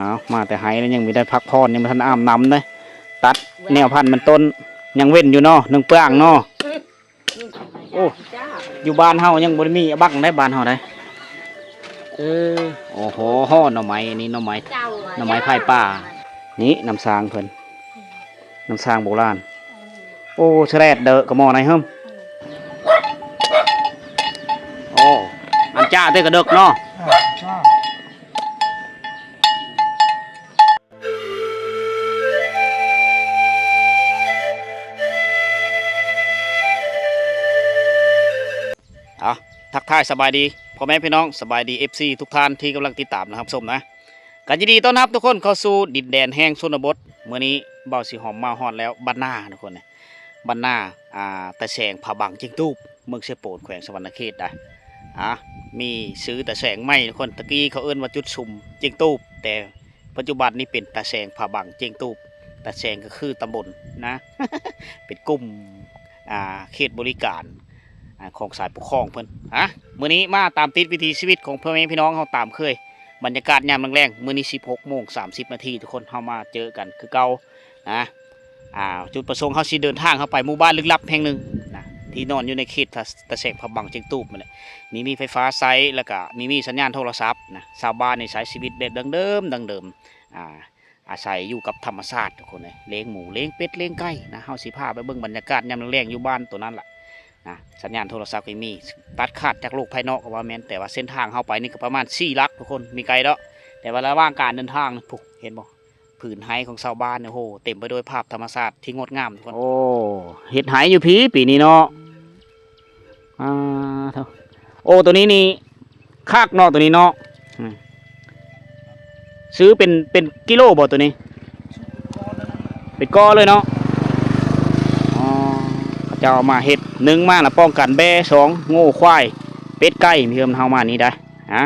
ເອົາ ມາແຕ່ໄຮ່ແລ້ວ ຍັງບໍ່ໄດ້ພັກຜ່ອນ ຍັງບໍ່ທັນອາບນ້ຳເດ້. ຕັດແນວພັນມັນຕົ້ນ ຍັງເວັ້ນຢູ່ເນາະ ໜຶ່ງປາງເນາະ. ໂອ້ ຢູ່ບ້ານເຮົາຍັງບໍ່ໄດ້ມີບັກໄດ້ ບ້ານເຮົາໄດ໋. ເອີ ໂອ້ໂຫ ໜໍ່ໄມ້ ອັນນີ້ໜໍ່ໄມ້ ໜໍ່ໄມ້ໄຜ່ປ່າ. ນີ້ນ້ຳສ້າງເພິ່ນ ນ້ຳສ້າງໂບລານ. ໂອ້ ສະແລດເດີກະໝໍ້ນາຍເຮີ້ມ. ໂອ້ ອັນຈ້າເຕີກະເດິກເນາະ. ເອົາ ທັກທາຍສະບາຍດີພໍ່ແມ່ພີ່ນ້ອງ ສະບາຍດີ ເອັຟຊີ ທຸກທ່ານທີ່ກຳລັງຕິດຕາມ ແລະ ຮັບຊົມນະ. ກໍຍິນດີຕ້ອນຮັບທຸກຄົນເຂົ້າສູ່ດິນແດນແຫ່ງຊົນນະບົດ. ມື້ນີ້ບ່າວສີຫອມມາຮອດແລ້ວ ບ້ານນາທຸກຄົນ ບ້ານນາ ອ່າ ຕາແສງ ຜາບັງ ຈຽງຕູບ ເມືອງເຊໂປນ ແຂວງສະຫວັນນະເຂດໄດ໋. ອ່າ ມີຊື່ຕາແສງໃໝ່ທຸກຄົນ ຕະກີ້ເຂົາເອີ້ນວ່າຈຸດຊຸມ ຈຽງຕູບ ແຕ່ປັດຈຸບັນນີ້ເປັນຕາແສງ ຜາບັງ ຈຽງຕູບ. ຕາແສງກໍຄືຕຳບົນນະ ເປັນກຸ່ມ ອ່າ ເຂດບໍລິການ ອ່າ ຂອງສາຍປົກຄອງເພິ່ນ. ອ່າ ມື້ນີ້ມາຕາມຕິດວິຖີຊີວິດຂອງພໍ່ແມ່ພີ່ນ້ອງເຮົາຕາມເຄີຍ ບັນຍາກາດຍາມແລງໆ. ມື້ນີ້ສິບຫົກໂມງສາມສິບນາທີ ທຸກຄົນ ເຮົາມາເຈີກັນຄືເກົ່ານະ. ອ່າ ຈຸດປະສົງເຮົາຊິເດີນທາງເຂົ້າໄປໝູ່ບ້ານລຶກລັບແຫ່ງໜຶ່ງນະ ທີ່ນອນຢູ່ໃນເຂດຕາ ຕາແສງ ຜາບັງ ຈຽງຕູບນັ້ນແຫຼະ. ມີ ມີໄຟຟ້າໃຊ້ ແລ້ວກະມີ ມີສັນຍານໂທລະສັບນະ. ຊາວບ້ານນີ້ໃຊ້ຊີວິດແບບດັ້ງເດີມ ດັ້ງເດີມ ອ່າ ອາໄສຢູ່ກັບທຳມະຊາດທຸກຄົນເອີຍ ລ້ຽງໝູ ລ້ຽງເປັດ ລ້ຽງໄກ່ນະ. ເຮົາຊິພາໄປເບິ່ງບັນຍາກາດຍາມແລງໆຢູ່ບ້ານໂຕນັ້ນລະນະ. ສັນຍານໂທລະສັບກໍມີ ຕັດຂາດຈາກໂລກພາຍນອກກໍວ່າແມ່ນ ແຕ່ວ່າເສັ້ນທາງເຮົາໄປນີ້ກໍປະມານສີ່ຫຼັກທຸກຄົນ ມີໄກດອກ. ແຕ່ວ່າລະຫວ່າງການເດີນທາງ ພຸ້ນ ເຫັນບໍ່? ພື້ນໄຮ່ຂອງຊາວບ້ານນີ້ ໂອ້ໂຫ ເຕັມໄປດ້ວຍພາບທຳມະຊາດທີ່ງົດງາມທຸກຄົນ. ໂອ້ ເຮັດໄຮ່ຢູ່ພີ້ປີນີ້ເນາະ. ອ່າ ໂອ້ ໂຕນີ້ນີ້ຄັກເນາະ ໂຕນີ້ເນາະ. ອືມ ຊື້ເປັນ ເປັນກິໂລບໍ່ໂຕນີ້? ເປັນກໍເລີຍເນາະ. ອໍ ເຂົາເຈົ້າເອົາມາເຮັດ ໜຶ່ງມາລະປ້ອງກັນແບ້ ສອງໂງ່ຄວາຍ ເປັດໄກ່ ມີເຮືອນເຮົາມານີ້ໄດ໋. ຮະ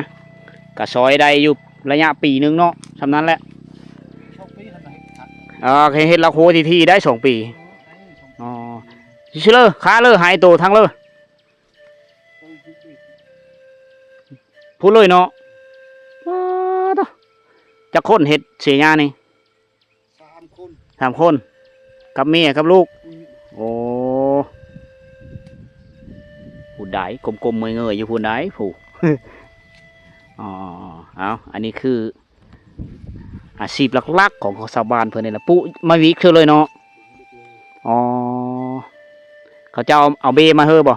ກະຊອຍໄດ້ຢູ່ໄລຍະປີໜຶ່ງເນາະ ສ່ຳນັ້ນແຫຼະ. ເອີ ເຮັດລະໂຄຖີ່ໆໄດ້ສອງປີ. ອໍ ຊິເລີ ຄາເລີ ຫາຍໂຕທັງເລີ ພຸ້ນເລີຍເນາະ. ປາດໂທ້ ຈັກຄົນເຮັດເສຍຫຍ້ານີ້? ສາມຄົນ ສາມຄົນ ກັບເມຍກັບລູກ. ອືມ ໂອ້ ຜູ້ໃດ ກົມໆເງີຍໆຢູ່ຜູ້ໃດຜູ້. ອໍ ເອົາ ອັນນີ້ຄື ອາຊີບຫຼັກໆຂອງ ຂອງຊາວບ້ານເພິ່ນນີ້ລະ ປູກໄມ້ວິກເທື່ອເລີຍເນາະ. ອໍ ເຂົາເຈົ້າເອົາເບມາເຮີບໍ່?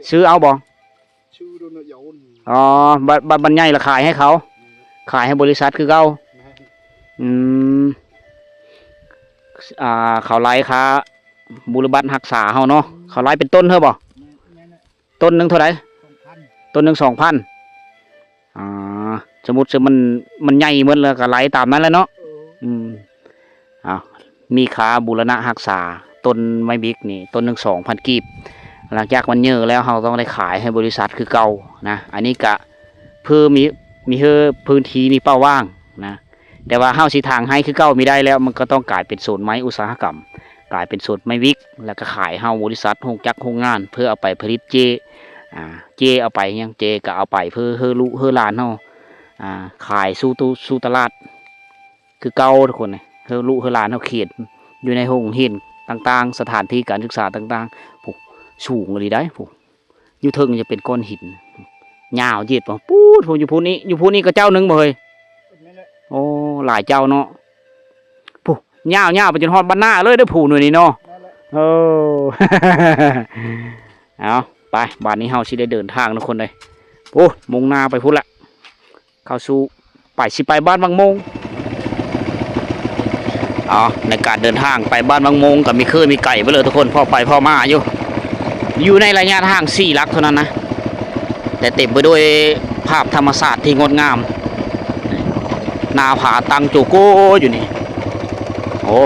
ຊື້ເອົາບໍ່? ຊື້ໂດນເອົາ. ອໍ ບັດ ບັດ ບັດໃຫຍ່ລະຂາຍໃຫ້ເຂົາ ຂາຍໃຫ້ບໍລິສັດຄືເກົ່າ. ແມ່ນ ອືມ ອ່າ ເຂົາໄລ່ຄ່າບຸລະບັດຮັກສາເຮົາເນາະ. ເຂົາໄລ່ເປັນຕົ້ນເຮີບໍ່? ແມ່ນ ແມ່ນແຫຼະ. ຕົ້ນໜຶ່ງເທົ່າໃດ? ສອງພັນ ຕົ້ນໜຶ່ງສອງພັນ. ອ່າ ສົມມຸດ ສົມມຸດມັນ ມັນໃຫຍ່ໝົດແລ້ວກໍໄລ່ຕາມນັ້ນແຫຼະເນາະ. ເອີ ອືມ ເອົາ ມີຄ່າບູລະນະຮັກສາຕົ້ນໄມ້ບິກນີ້ ຕົ້ນໜຶ່ງສອງພັນກີບ. ຫຼັງຈາກມັນເຍີແລ້ວ ເຮົາຕ້ອງໄດ້ຂາຍໃຫ້ບໍລິສັດຄືເກົ່ານະ. ອັນນີ້ກະເພື່ອມີ ມີເຮືອ ພື້ນທີ່ມີເປົ້າວ່າງນະ. ແຕ່ວ່າເຮົາຊິຖາງໄຮ່ຄືເກົ່າມີໄດ້ແລ້ວ ມັນກໍຕ້ອງກາຍເປັນໂຊນໄມ້ອຸດສາຫະກຳ ກາຍເປັນໂຊນໄມ້ວິກ ແລ້ວກໍຂາຍເຮົາບໍລິສັດ ໂຮງຈັກ ໂຮງງານ ເພື່ອເອົາໄປຜະລິດເຈ ອ່າ ເຈເອົາໄປຫຍັງ ເຈກໍເອົາໄປເພື່ອເຮືອລູກເຮືອຫຼານເຮົາ ອ່າ ຂາຍສູ່ຕູ້ສູ່ຕະຫຼາດຄືເກົ່າທຸກຄົນ. ເຮືອລູກເຮືອຫຼານເຮົາຂຽນຢູ່ໃນໂຮງຮຽນຕ່າງໆ ສະຖານທີ່ການສຶກສາຕ່າງໆ. ຜູ້ ສູງອີ່ຫຼີໃດ໋ ຜູ້ ຢູ່ເທິງຈະເປັນກ້ອນຫີນ ຍາວເຈັດບໍ່ ປູດ ຜູ້ ຢູ່ພຸ້ນນີ້ ຢູ່ພຸ້ນນີ້ກໍເຈົ້າໜຶ່ງບໍ່ເຮີ້ຍ? ແມ່ນແຫຼະ ໂອ້ ຫຼາຍເຈົ້າເນາະ. ຜູ້ ຍາວໆໄປຈົນຮອດບ້ານນາເລີຍເດີ້ ຜູ້ໜ່ວຍນີ້ເນາະ. ແມ່ນແຫຼະ ເອີ ເອົາ ໄປ ບາດນີ້ເຮົາຊິໄດ້ເດີນທາງທຸກຄົນເອີຍ. ໂອ້ ມຸ່ງໜ້າໄປພຸ້ນລະ ເຂົ້າສູ່ ໄປ ຊິໄປບ້ານວັງໂມງ. ເອົາ ໃນການເດີນທາງໄປບ້ານວັງໂມງກໍມີຄືມີໄກໄປເລີຍທຸກຄົນ ພໍໄປພໍມາຢູ່ ຢູ່ໃນໄລຍະທາງສີ່ຫຼັກເທົ່ານັ້ນນະ ແຕ່ເຕັມໄປດ້ວຍພາບທຳມະຊາດທີ່ງົດງາມ ນາຜາຕັ້ງໂຈໂກ້ຢູ່ນີ້. ໂອ້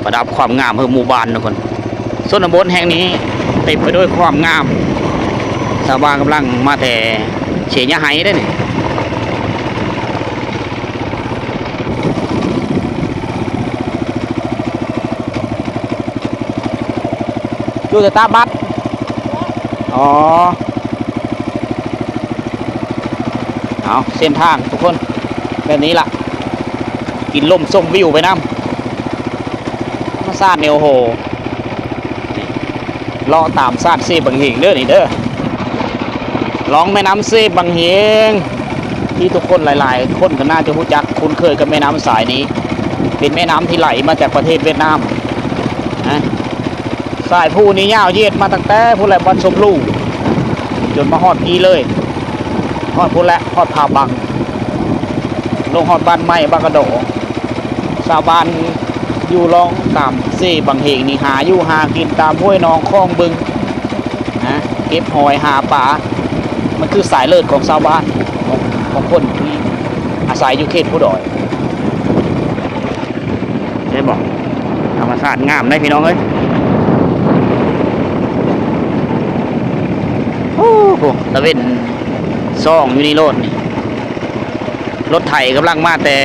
ປະດັບຄວາມງາມໃຫ້ໝູ່ບ້ານທຸກຄົນ. ຊົນນະບົດແຫ່ງນີ້ເຕັມໄປດ້ວຍຄວາມງາມ. ຊາວບ້ານກຳລັງມາແຕ່ເສຍຫຍ້າໄຮ່ເດ້ນີ້ ຢູ່ແຕ່ຕາບັດ. ອໍ ເອົາ ເສັ້ນທາງທຸກຄົນ ແບບນີ້ລະ ກິນລົມຊົມວິວໄປນຳ ທຳມະຊາດນີ້ ໂອ້ໂຫ ເລາະຕາມຊາດເຊບັງເຮງເດີນີ້ເດີ ລ່ອງແມ່ນ້ຳເຊບັງເຮງ ທີ່ທຸກຄົນຫຼາຍໆຄົນກໍໜ້າຈະຮູ້ຈັກຄຸ້ນເຄີຍກັບແມ່ນ້ຳສາຍນີ້ ເປັນແມ່ນ້ຳທີ່ໄຫຼມາຈາກປະເທດຫວຽດນາມນະ. ສາຍພູນີ້ຍາວເຍດມາຕັ້ງແຕ່ພຸ້ນແຫຼະ ບ້ານຊົມລູ ຈົນມາຮອດພີ້ເລີຍ ຮອດພຸ້ນແຫຼະ ຮອດຜາບັງ ລົງຮອດບ້ານໃໝ່ ບ້ານກະດໍ. ຊາວບ້ານຢູ່ລ່ອງຕາມເຊບັງເຮງນີ້ ຫາຢູ່ຫາກິນຕາມຫ້ວຍໜອງຄອງບຶງນະ ເກັບຫອຍຫາປາ ມັນຄືສາຍເລີດຂອງຊາວບ້ານ ຂອງ ຂອງຄົນທີ່ອາໄສຢູ່ເຂດພູດອຍ. ເຫັນບໍ່? ທຳມະຊາດງາມເດ້ພີ່ນ້ອງເອີຍ ໂອ້ໂຫ ຕາເວັນສ່ອງຢູ່ນີ້ໂລດນີ້ ລົດໄຖກຳລັງມາແຕ່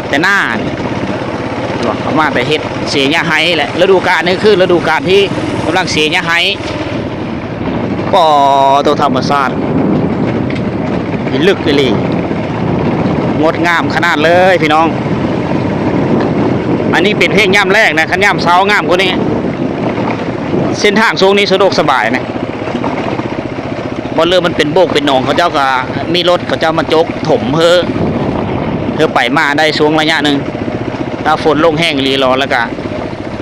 ແຕ່ນານີ້ ເຂົາມາແຕ່ເຮັດເສຍຫຍ້າໄຮ່ແຫຼະ ລະດູການນີ້ຄືລະດູການທີ່ກຳລັງເສຍຫຍ້າໄຮ່. ປໍ ໂຕ ທຳມະຊາດນີ້ລຶກອີ່ຫຼີ ງົດງາມຂະໜາດເລີຍພີ່ນ້ອງ. ອັນນີ້ເປັນພຽງຍາມແລງນະ ຄັນຍາມເຊົ້າງາມກວ່ານີ້. ເສັ້ນທາງຊ່ວງນີ້ສະດວກສະບາຍນະ ບ່ອນເລີ່ມມັນເປັນໂບກເປັນໜອງ ເຂົາເຈົ້າກໍມີລົດເຂົາເຈົ້າມາຈົກຖົມເຮີ ເພື່ອໄປມາໄດ້ຊ່ວງໄລຍະໜຶ່ງ. ຖ້າຝົນລົງແຮງອີ່ຫຼີຫຼໍ ແລ້ວກໍ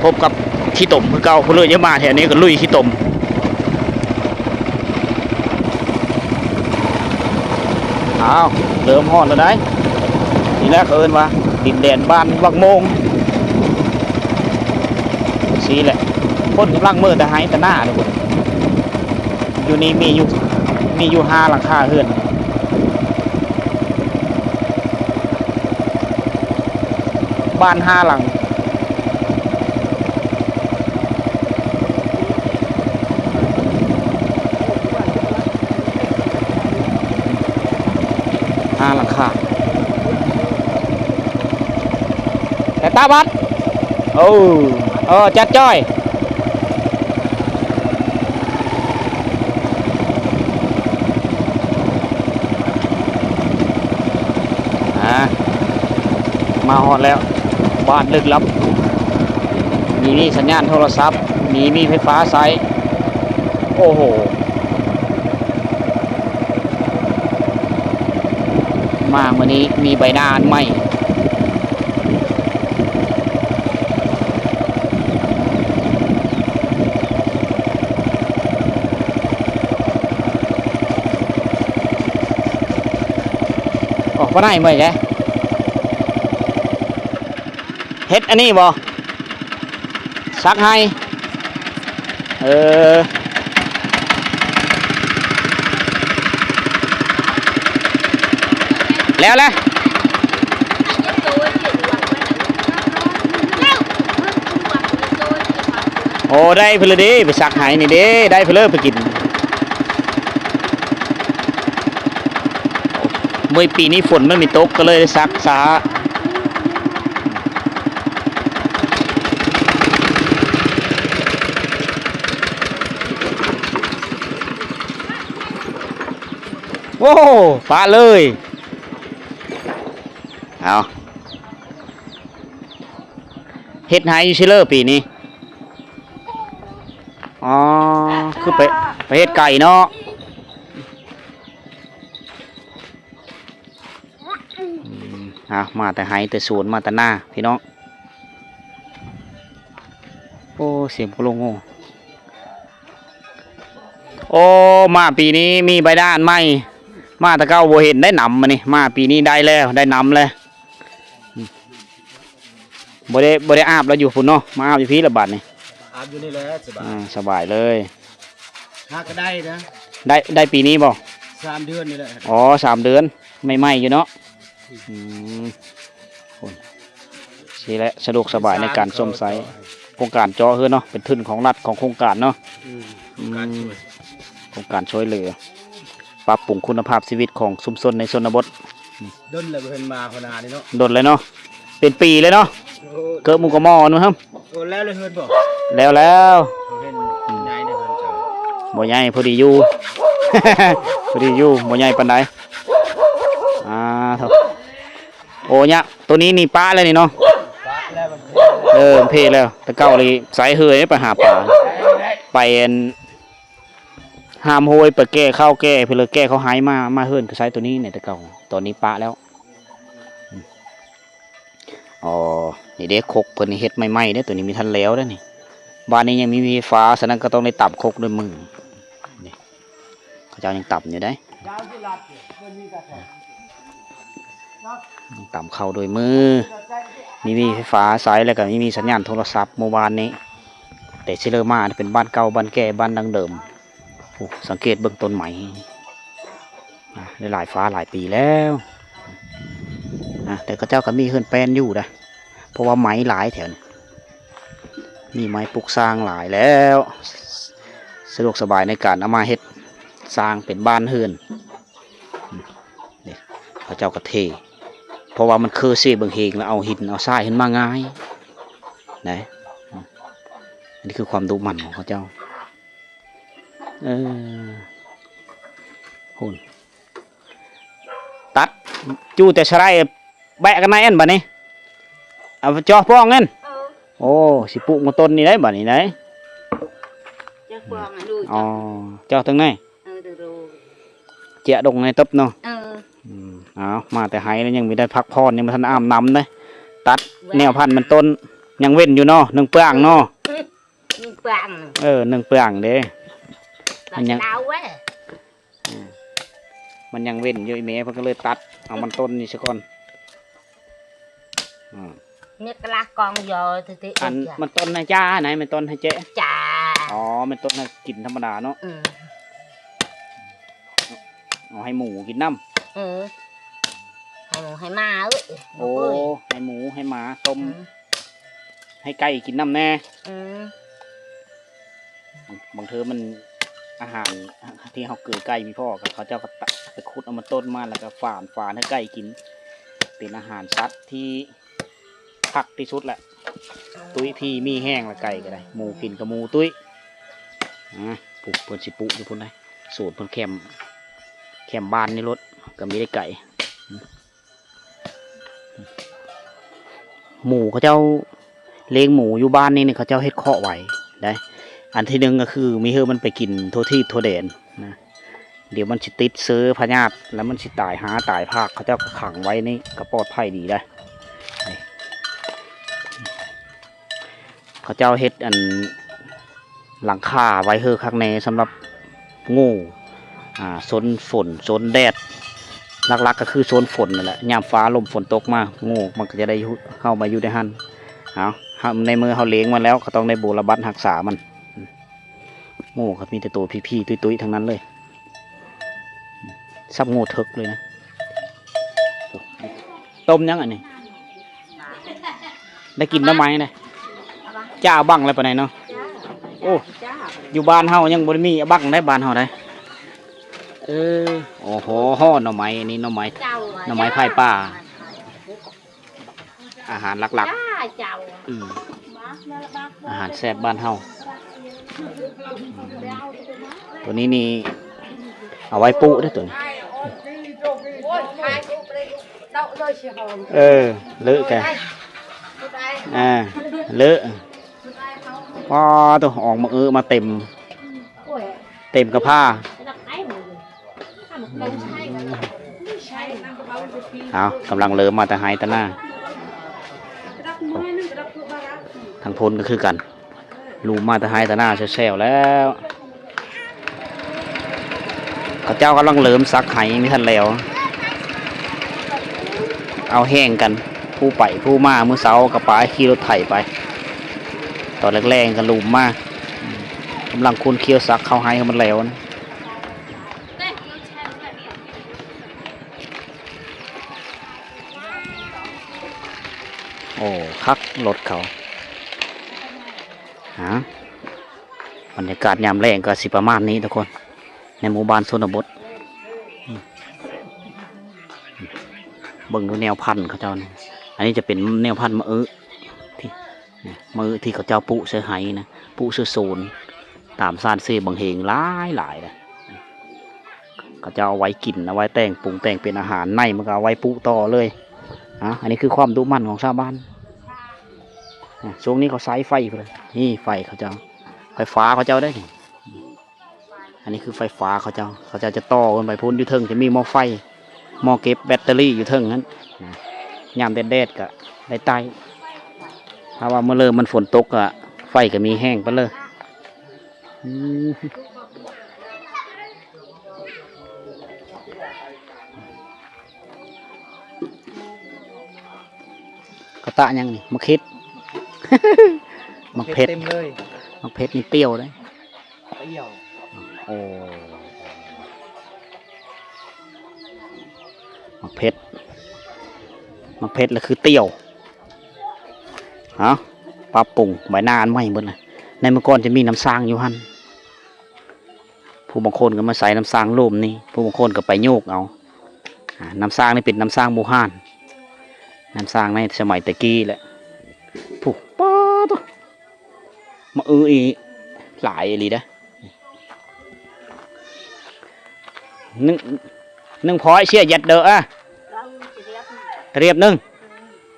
ພົບກັບຂີ້ຕົມຄືເກົ່າ ຜູ້ເລີຍຢ່າມາແຖວນີ້ກໍລຸຍຂີ້ຕົມ. ອ້າວ ເລີ່ມຮອດແລ້ວໃດ໋ ນີ້ແຫຼະເຂົາເອີ້ນວ່າດິນແດນບ້ານວັງໂມງ ຊີ້ແຫຼະ ຄົນກຳລັງເມີແຕ່ໄຮ່ແຕ່ນາທຸກຄົນ. ຢູ່ນີ້ມີຢູ່ ມີຢູ່ຫ້າຫຼັງຄາເຮືອນ. ບ້ານຫ້າຫຼັງ ຫ້າຫຼັງຄາ ແຕ່ຕາບັດ ໂອ້ ເອີ ຈັດຈ້ອຍ. ອາ ມາຮອດແລ້ວ ບ້ານລຶກລັບ ມີ ມີສັນຍານໂທລະສັບ ມີ ມີໄຟຟ້າໃຊ້ ໂອ້ໂຫ ມາມື້ນີ້ມີໃບໜ້າອັນໃໝ່. ອອກປານໃດເມື່ອຍແທ້ ເຮັດອັນນີ້ບໍ່? ສັກໄຮ່ ເອີ ແລ້ວແຫຼະ ໂອ້ ໄດ້ພຸ້ນລະເດ້ ໄປສັກໄຮ່ນີ້ເດ້ ໄດ້ພຸ້ນເລີຍໄປກິນ. ມື້ປີນີ້ຝົນມັນມີຕົກ ກໍເລີຍໄດ້ສັກຊ້າ. ໂອ້ ປະເລີຍ ເອົາ ເຮັດໄຮ່ຢູ່ຊິເລີປີນີ້. ອໍ ຄືໄປ ໄປເຮັດໄກ່ເນາະ. ອືມ ອ່ະ ມາແຕ່ໄຮ່ແຕ່ສວນ ມາແຕ່ນາພີ່ນ້ອງ. ໂອ້ ສຽງໂກໂລໂງ. ໂອ້ ມາປີນີ້ມີໃບໜ້າອັນໃໝ່ ມາແຕ່ເກົ່າບໍ່ເຫັນໄດ້ນຳ ມານີ້ ມາປີນີ້ໄດ້ແລ້ວ ໄດ້ນຳແລ້ວ. ອືມ ບໍ່ໄດ້ ບໍ່ໄດ້ອາບແລ້ວຢູ່ພຸ້ນເນາະ ມາອາບຢູ່ພີ້ລະບາດນີ້ ອາບຢູ່ນີ້ແຫຼະ ສະບາຍ ອ່າ ສະບາຍເລີຍ. ຫາກໍໄດ້ນະ ໄດ້ ໄດ້ປີນີ້ບໍ່? ສາມເດືອນນີ້ແຫຼະ. ອໍ ສາມເດືອນ ໃໝ່ໆຢູ່ເນາະ. ອືມ ໂອ້ຍ ຊີ້ແຫຼະ ສະດວກສະບາຍໃນການຊົມໃຊ້ ໂຄງການເຈາະເຮືອນເນາະ ເປັນທຶນຂອງລັດ ຂອງໂຄງການເນາະ. ອືມ ໂຄງການຊ່ວຍ ໂຄງການຊ່ວຍເຫຼືອ ປັບປຸງຄຸນນະພາບຊີວິດຂອງຊຸມຊົນໃນຊົນນະບົດ. ດົນແລ້ວບໍ່ເຫັນມາຫົວໜ້ານີ້ເນາະ ດົນແລ້ວເນາະ ເປັນປີແລ້ວເນາະ. ໂອ້ ເກີບໝູ່ກະໝໍ້ນະ ໂອ້ ແລ້ວເຮືອນບໍ່? ແລ້ວ ແລ້ວ ເຮົາເຫັນໃຫຍ່ເດ້ເຮືອນເຈົ້າ. ບໍ່ໃຫຍ່ ພໍດີຢູ່ ພໍດີຢູ່ ບໍ່ໃຫຍ່ປານໃດ. ອ່າ ໂທ້. ໂອ້ ຍະ ໂຕນີ້ນີ້ປະແລ້ວນີ້ເນາະ. ເອີ ເພແລ້ວ. ແຕ່ເກົ່ານີ້ສາຍເຮີຍໄປຫາປາ ໄປອັນ ຫາມໂຮຍ ໄປແກ່ເຂົ້າແກ່ເພິ່ນ ແກ່ເຂົ້າໄຮ່ມາ ມາເຮືອນກໍໃຊ້ໂຕນີ້ແຫຼະແຕ່ເກົ່າ. ຕອນນີ້ປະແລ້ວ. ອໍ ນີ້ເດ້ ຄົກເພິ່ນນີ້ເຮັດໃໝ່ໆເດ້ ໂຕນີ້ມີທັນແລ້ວເດ້ນີ້. ບ້ານນີ້ຍັງມີໄຟຟ້າ ສະນັ້ນກໍຕ້ອງໄດ້ຕຳຄົກດ້ວຍມື. ນີ້ ເຂົາເຈົ້າຍັງຕຳຢູ່ເດ້ ຕຳເຂົ້າດ້ວຍມື. ມີ ມີໄຟຟ້າໃຊ້ ແລ້ວກໍມີ ມີສັນຍານໂທລະສັບ. ເມື່ອວານນີ້ ແຕ່ຊິເລີ່ມມາເປັນບ້ານເກົ່າ ບ້ານແກ່ ບ້ານດັ້ງເດີມ. ໂອ້ ສັງເກດເບິ່ງຕົ້ນໄມ້ ອາ ຫຼາຍໆຟ້າຫຼາຍປີແລ້ວ. ອາ ແຕ່ເຂົາເຈົ້າກໍມີເຮືອນແປ້ນຢູ່ນະ ເພາະວ່າໄມ້ຫຼາຍແຖວນີ້ ມີໄມ້ປຸກສ້າງຫຼາຍແລ້ວ ສະດວກສະບາຍໃນການເອົາມາເຮັດສ້າງເປັນບ້ານເຮືອນ. ນີ້ ເຂົາເຈົ້າກໍເທ ເພາະວ່າມັນເຄີເຊເບິ່ງເຮງ ແລ້ວເອົາຫີນເອົາຊາຍຂຶ້ນມາງ່າຍນະ. ອັນນີ້ຄືຄວາມດຸໝັ່ນຂອງເຂົາເຈົ້າ. ເອີ ພຸ້ນ ຕັດ ຈູແຕ່ສະໄລ ແບະກັນໃນອັນບາດນີ້ ເອົາຈອກປ່ອງນັ້ນ. ເອີ ໂອ້ ຊິປູກມາຕົ້ນນີ້ໄດ໋ບາດນີ້ໄດ໋. ຈອກປ່ອງ ອໍ ຈອກເທິງໃນ. ເອີ ເຈຍດົງໃນຕົບເນາະ. ເອີ ອືມ ເອົາ ມາແຕ່ໄຮ່ແລ້ວຍັງມີໄດ້ພັກຜ່ອນ ຍັງບໍ່ທັນອາບນ້ຳເດ້. ຕັດແນວພັນມັນຕົ້ນ ຍັງເວັ້ນຢູ່ເນາະ ໜຶ່ງເປືອງເນາະ. ໜຶ່ງເປືອງ ເອີ ໜຶ່ງເປືອງເດ້ ມັນຍັງ ມັນຍັງເວັ້ນຢູ່ ອີ່ແມ່ເພິ່ນກໍເລີຍຕັດເອົາມັນຕົ້ນນີ້ຊະກ່ອນ. ອືມ ເມັດກະລາກອງຢໍ ຕິ ຕິ ອັນມັນຕົ້ນນະຈ້ານະ ມັນຕົ້ນໃຫ້ແຈະ ຈ້າ ອໍ ມັນຕົ້ນໃຫ້ກິນທຳມະດາເນາະ. ອືມ ເອົາໃຫ້ໝູກິນນຳ. ເອີ ໃຫ້ໝູໃຫ້ໝາ ເອີຍ ໂອ້ ໃຫ້ໝູໃຫ້ໝາຕົ້ມ. ອືມ ໃຫ້ໄກ່ກິນນຳແດ່. ອືມ ບາງເທື່ອມັນ ອາຫານທີ່ເຮົາເກີໄກ່ມີພໍ້ ກໍເຂົາເຈົ້າກໍຕະ ໄປຂຸດເອົາມາຕົ້ນມາ ແລ້ວກໍຝານ ຝານໃຫ້ໄກ່ກິນ ເປັນອາຫານສັດທີ່ຄັກທີ່ສຸດແຫຼະ. ຕຸ້ຍພີມີແຮງລະໄກ່ກໍໄດ້ ໝູກິນກໍໝູຕຸ້ຍ. ອາ ປູກ ເພິ່ນຊິປູກຢູ່ພຸ້ນໃດ໋ ສວນເພິ່ນແຄມ ແຄມບ້ານນີ້ໂລດ ກໍມີໄດ້ໄກ່. ໝູເຂົາເຈົ້າ ລ້ຽງໝູຢູ່ບ້ານນີ້ ເຂົາເຈົ້າເຮັດຄອກໄວ້ໄດ໋. ອັນທີໜຶ່ງກໍຄືມີເຮີມັນໄປກິນທົ່ວທີບທົ່ວແດນນະ ດຽວມັນຊິຕິດເຊື້ອພະຍາດ ແລ້ວມັນຊິຕາຍຮາຕາຍພາກ. ເຂົາເຈົ້າກໍຂັງໄວ້ນີ້ກໍປອດໄພດີໄດ໋. ເຂົາເຈົ້າເຮັດອັນ ຫຼັງຄາໄວ້ເຮີຄັກແນ່ສຳລັບງູ ອາ ຊົນຝົນຊົນແດດ ຫຼັກໆກໍຄືຊົນຝົນນັ້ນແຫຼະ. ຍາມຟ້າລົມຝົນຕົກມາ ງູມັນກໍຈະໄດ້ຢູ່ ເຂົ້າມາຢູ່ໃນຫັ້ນ. ເອົາ ເຮົາ ໃນເມື່ອເຮົາລ້ຽງມັນແລ້ວ ກໍຕ້ອງໄດ້ບົວລະບັດຮັກສາມັນ. ງູກໍມີແຕ່ໂຕພີໆຕຸ້ຍໆທັງນັ້ນເລີຍ. ສັບງູເຖິກເລີຍນະ. ຕົ້ມຫຍັງອັນນີ້? ໄດ້ກິນໜໍ່ໄມ້ໄດ໋. ຈ້າບັ້ງແລ້ວປານໃດເນາະ? ໂອ້ ຢູ່ບ້ານເຮົາຍັງບໍ່ໄດ້ມີບັ້ງໄດ໋ ບ້ານເຮົາໄດ໋. ເອີ ໂອ້ໂຫ ໜໍ່ໄມ້ ອັນນີ້ໜໍ່ໄມ້ ໜໍ່ໄມ້ໄຜ່ປ່າ. ອາຫານຫຼັກໆ ອືມ ອາຫານແຊບບ້ານເຮົາ. ໂຕນີ້ນີ້ເອົາໄວ້ປຸເດ້ ໂຕນີ້. ເອີ ເລີະກະ ອາ ເລີະ. ວ້າ ໂຕ ອອກມາເອີມາເຕັມ ເຕັມກະພ້າ. ເອົາ ກຳລັງເລີ່ມມາແຕ່ໄຮ່ແຕ່ນາ. ທາງພຸ້ນກໍຄືກັນ ລູມມາແຕ່ໄຮ່ແຕ່ນາແຊວໆແລ້ວ. ເຂົາເຈົ້າກຳລັງເລີ່ມສັກໄຮ່ ມີທັນແລ້ວ ເອົາແຮງກັນ ຜູ້ໄປຜູ້ມາ. ມື້ເຊົ້າກໍໄປ ຂີ່ລົດໄຖໄປ ຕອນແລງໆກໍລູມມາ ກຳລັງຂຸ້ນຂ້ຽວສັກເຂົ້າໄຮ່ໃຫ້ມັນແລ້ວນະ. ໂອ້ ຄັກລົດເຂົາ. ຫາ ບັນຍາກາດຍາມແລງກໍຊິປະມານນີ້ທຸກຄົນ ໃນໝູ່ບ້ານຊົນນະບົດ. ເບິ່ງດູແນວພັນເຂົາເຈົ້ານີ້ ອັນນີ້ຈະເປັນແນວພັນມະອຶ ທີ່ ມະອຶທີ່ເຂົາເຈົ້າປູກໃສ່ໄຮ່ນະ ປູກໃສ່ໂຊນ ຕາມຊານເຊບັງເຮງຫຼາຍໆເດ້. ເຂົາເຈົ້າເອົາໄວ້ກິນ ເອົາໄວ້ແຕ່ງ ປຸງແຕ່ງເປັນອາຫານ ໃນມັນກໍເອົາໄວ້ປູກຕໍ່ເລີຍ. ອ່າ ອັນນີ້ຄືຄວາມດຸໝັ່ນຂອງຊາວບ້ານ. ອ່າ ຊ່ວງນີ້ເຂົາໃຊ້ໄຟພຸ້ນແຫຼະ ນີ້ໄຟເຂົາເຈົ້າ ໄຟຟ້າເຂົາເຈົ້າເດ້ນີ້. ອັນນີ້ຄືໄຟຟ້າເຂົາເຈົ້າ ເຂົາເຈົ້າຈະຕໍ່ຂຶ້ນໄປພຸ້ນ ຢູ່ເທິງຈະມີໝໍ້ໄຟ ໝໍ້ເກັບແບັດເຕີຣີຢູ່ເທິງຫັ້ນ. ຍາມແດດໆ ກະໄດ້ໄຕ້ ຖ້າວ່າມື້ເລີ່ມມັນຝົນຕົກ ກະໄຟກະມີແຮງໄປເລີຍ. ອືມ ກະຕະຫຍັງນີ້? ໝາກເຫັດ ໝາກເຜັດ ເຕັມເລີຍ ໝາກເຜັດນີ້ປ່ຽວເດ້ ປ່ຽວ. ໂອ້ ໝາກເຜັດ ໝາກເຜັດລະຄືຕ່ຽວ. ເອົາ ປັບປຸງໃບໜ້າອັນໃໝ່ເບິດລະ. ໃນເມື່ອກ່ອນຈະມີນ້ຳສ້າງຢູ່ຫັ້ນ ຜູ້ບາງຄົນກໍມາໃສ່ນ້ຳສ້າງລຸ່ມນີ້ ຜູ້ບາງຄົນກໍໄປໂຍກເອົາ. ອ່າ ນ້ຳສ້າງນີ້ເປັນນ້ຳສ້າງບູຮານ ນ້ຳສ້າງໃນສະໄໝແຕ່ກີ້ແຫຼະ. ຜູ້ ປາດໂທ້ ມາອືອີ່ຫຼາຍອີ່ຫຼີເດ້. ໜຶ່ງ ໜຶ່ງພ້ອຍເສຍຢັດເດີ ອະ ລຽບໜຶ່ງ.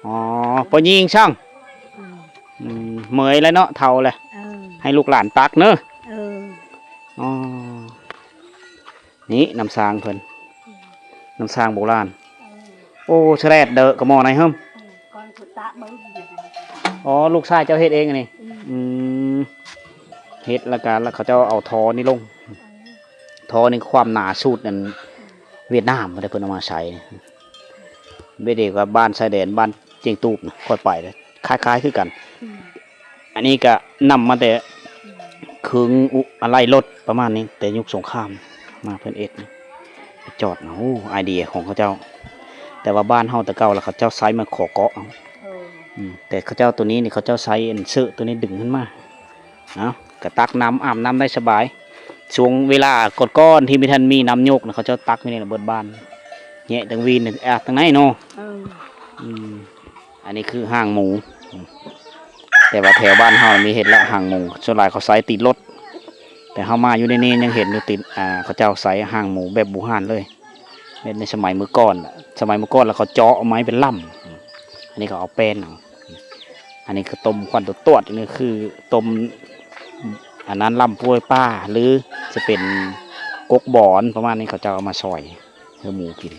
ອໍ ພໍ່ຍິງຊ່າງ ອືມ ເມີຍແລ້ວເນາະ ເຖົ້າແລ້ວ ເອີ ໃຫ້ລູກຫຼານຕັກເນີ. ເອີ ອໍ ນີ້ນ້ຳສ້າງເພິ່ນ ອືມ ນ້ຳສ້າງໂບລານ. ເອີ ໂອ້ ສະແລດເດີ ກະໝໍ້ໃນເຮີ້ມ. ເອີ ອໍ ລູກຊາຍເຈົ້າເຮັດເອງອັນນີ້. ອືມ ອືມ ເຮັດແລ້ວກະ ແລ້ວເຂົາເຈົ້າເອົາທໍ່ນີ້ລົງ. ເອີ ທໍ່ນີ້ຄວາມໜາສູດອັນຫວຽດນາມ ເພິ່ນເອົາມາໃສ່. ເບເດກວ່າບ້ານຊາຍແດນ ບ້ານຈຽງຕູບນະ ຂ້ອຍໄປແລ້ວ ຄ້າຍໆຄືກັນ. ອືມ ອັນນີ້ກະນຳມາແຕ່ ອືມ ເຄື່ອງອຸ ອາໄຫຼ່ລົດປະມານນີ້ ແຕ່ຍຸກສົງຄາມມາເພິ່ນເຮັດ ໄປຈອດນະ. ໂອ້ ໄອເດຍຂອງເຂົາເຈົ້າ ແຕ່ວ່າບ້ານເຮົາແຕ່ເກົ່າລະເຂົາເຈົ້າໃຊ້ໄມ້ຂໍເກາະເອົາ. ເອີ ອືມ ແຕ່ເຂົາເຈົ້າໂຕນີ້ນີ້ ເຂົາເຈົ້າໃຊ້ອັນເຊາະໂຕນີ້ດຶງຂຶ້ນມາ. ເອົາ ກະຕັກນ້ຳ ອາບນ້ຳໄດ້ສະບາຍ. ຊ່ວງເວລາກ່ອນໆ ທີ່ບໍ່ທັນມີນ້ຳຍົກນະ ເຂົາເຈົ້າຕັກຢູ່ນີ້ລະເບິດບ້ານ ແຍະຕັງວີນ ອາບຕັງໃນເນາະ. ເອີ ອືມ ອັນນີ້ຄືຫາງໝູ ແຕ່ວ່າແຖວບ້ານເຮົາມີເຮັດລະຫາງໝູ ສ່ວນຫຼາຍເຂົາໃຊ້ຕີນລົດ ແຕ່ເຮົາມາຢູ່ໃນນີ້ຍັງເຫັນຢູ່ຕີນ ອ່າ ເຂົາເຈົ້າໃຊ້ຫາງໝູແບບບູຮານເລີຍ. ເຮັດໃນສະໄໝມື້ກ່ອນ ສະໄໝມື້ກ່ອນລະເຂົາເຈາະເອົາໄມ້ເປັນລຳ ອັນນີ້ເຂົາເອົາແປ້ນເອົາ. ອັນນີ້ຄືຕົ້ມຄວັນຕວດໆ ອັນນີ້ຄືຕົ້ມ ອັນນັ້ນລຳປ່ວຍປ່າ ຫຼືຈະເປັນກົກບອນປະມານນີ້ ເຂົາເຈົ້າເອົາມາຊອຍໃຫ້ໝູກິນ.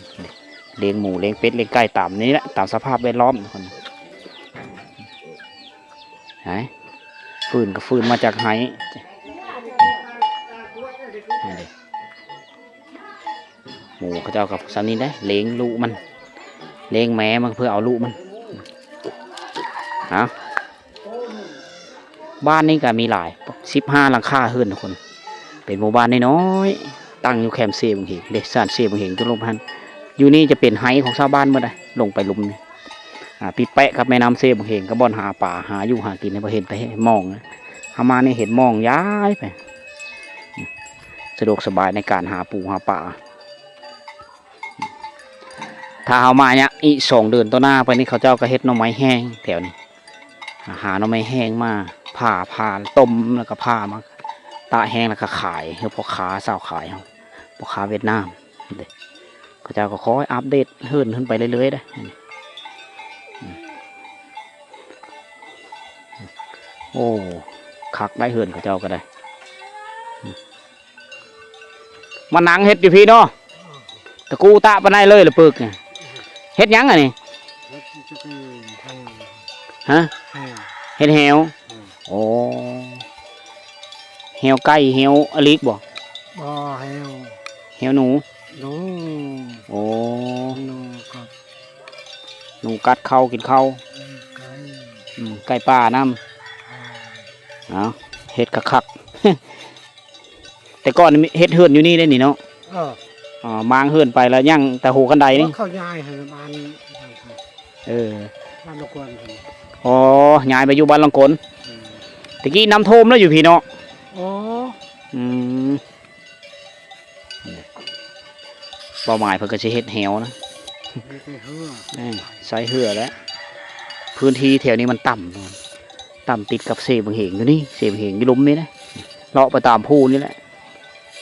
ລ້ຽງໝູ ລ້ຽງເປັດ ລ້ຽງໄກ່ຕາມນີ້ແຫຼະ ຕາມສະພາບແວດລ້ອມ. ໄຫ ຟືນກໍຟືນມາຈາກໄຮ່. ນີ້ເດ້ ໝູເຂົາເຈົ້າກໍສ່ຳນີ້ເດ້ ລ້ຽງລູກມັນ ລ້ຽງແມ່ມັນເພື່ອເອົາລູກມັນ. ເອົາ ບ້ານນີ້ກໍມີຫຼາຍ ສິບຫ້າຫຼັງຄາເຮືອນທຸກຄົນ ເປັນໝູ່ບ້ານນ້ອຍໆ ຕັ້ງຢູ່ແຄມເຊບັ້ງເຫງເດ້ ຊານເຊບັ້ງເຫງ ຢູ່ລຸ່ມຫັ້ນ. ຢູ່ນີ້ຈະເປັນໄຮ່ຂອງຊາວບ້ານໝົດເດ້ ລົງໄປລຸ່ມນີ້ ອ່າ ຕິດແປະກັບແມ່ນ້ຳເຊບັ້ງເຫງ ກໍບ່ອນຫາປາ ຫາຢູ່ຫາກິນ ບໍ່ເຫັນແຕ່ມອງ. ເຮົາມານີ້ເຫັນມອງຍາຍໄປ ສະດວກສະບາຍໃນການຫາປູຫາປາ. ຖ້າເຮົາມາຍະອີກສອງເດືອນຕໍ່ໜ້າໄປນີ້ ເຂົາເຈົ້າກໍເຮັດໜໍ່ໄມ້ແຫ້ງແຖວນີ້ ຫາໜໍ່ໄມ້ແຫ້ງມາຜ່າ ຜ່າຕົ້ມ ແລ້ວກໍຜ່າມາຕາກແຫ້ງ ແລ້ວກໍຂາຍໃຫ້ພໍ່ຄ້າຊາວຂາຍເຮົາ ພໍ່ຄ້າຫວຽດນາມເດ້. ເຂົາເຈົ້າກໍຄອຍອັບເດດເຮືອນຂຶ້ນໄປເລື້ອຍໆເດ້. ໂອ້ ຄັກໄດ໋ເຮືອນເຂົາເຈົ້າກໍໄດ້. ມານັ່ງເຮັດຢູ່ພີ້ເນາະ ຕະກູຕະປານໃດເລີຍລະປຶກນີ້. ເຮັດຫຍັງອັນນີ້? ເຮັດຈັກ ຮະ? ແຮ່ ເຮັດແຮ່ວ. ເອີ ໂອ້ ແຮ່ວໄກ່ ແຮ່ວອາລິກບໍ່? ບໍ່ ແຮ່ວ ແຮ່ວໜູ. ໜູ ໂອ້ ໜູກັດ ໜູກັດເຂົ້າກິນເຂົ້າ. ເອີ ໄກ່ ອືມ ໄກ່ປ່ານຳ. ເອີ ເອົາ ເຮັດຄັກໆ. ແຕ່ກ່ອນເຮັດເຮືອນຢູ່ນີ້ເດ້ນີ້ເນາະ. ເອີ ອໍ ມ້າງເຮືອນໄປແລ້ວຍັງແຕ່ໂຮຄັນໄດນີ້. ເຂົາຍ້າຍໃຫ້ບ້ານ ເອີ ບ້ານລະກວນ. ອໍ ຍ້າຍໄປຢູ່ບ້ານລະກວນ. ອືມ ແຕ່ກີ້ນ້ຳຖ້ວມແລ້ວຢູ່ພີ້ເນາະ. ອໍ ອືມ ເປົ້າໝາຍເພິ່ນກໍຊິເຮັດແຮ່ວນະ ເຮັດໃສ່ເຮືອ ເອີ ໃສ່ເຮືອແຫຼະ. ພື້ນທີ່ແຖວນີ້ມັນຕ່ຳ ຕ່ຳຕິດກັບເຊບັ້ງເຫງຢູ່ນີ້ ເຊບັ້ງເຫງຢູ່ລຸ່ມນີ້ນະ ເລາະໄປຕາມພູນີ້ແຫຼະ